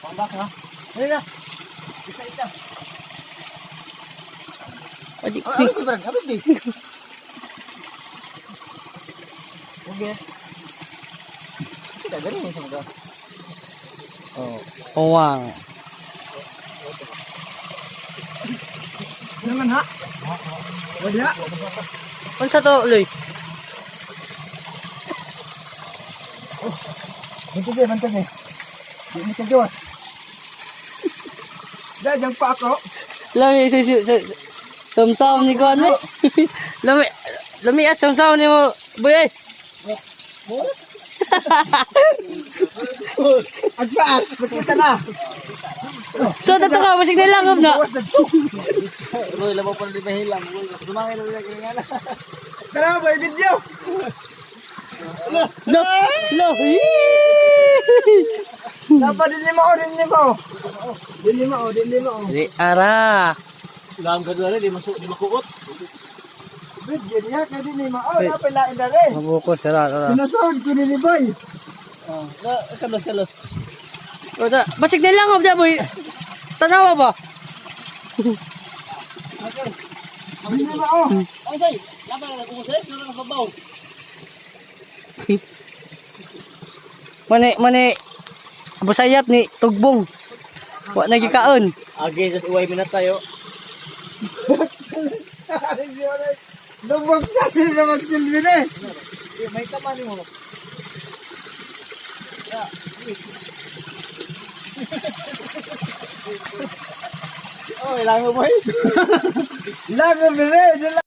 Pambak ha. Dali na. Isa isa. Adi, Ah, abit di brad, abit di. Okay. Tidak gani sa mga. Oh, uwang. Naman ha. Wala. Unsa to, Loy? Bantay di, bantay di. Di ni ka Diyos. Da, jang pa ako. Lami si si si samsam ni kuan eh. Lami lami as samsam ni mo, boy ay. Agpaas, magkita na. So dato ka basig nilangob na. Bawas na to. Roy, labaw pa na di mahilang. Sumangin na rin nga na. Tara, boy, video. Lo, lo. Dapat din lima o, din lima o. Din lima o, din lima o. Di ara. Lam ka doon, di masuk, di makuot. Video niya, kaya din lima o. Dapat lain na rin. Mabuko sira ara. Pinasahod ko ni Boy. Oh, na kalos kalos. O da, basig nilangob na boy. Tanawa ba? Din lima o. Ay say, laban na ko say, na ka babaw. Mani mani Busayat ni Tugbong. Wa na gikaon. Age just uway minat tayo. Lubog sa sila magsilbi na eh. May tama ni mo. Oh, ilang mo boy. Langob na rin.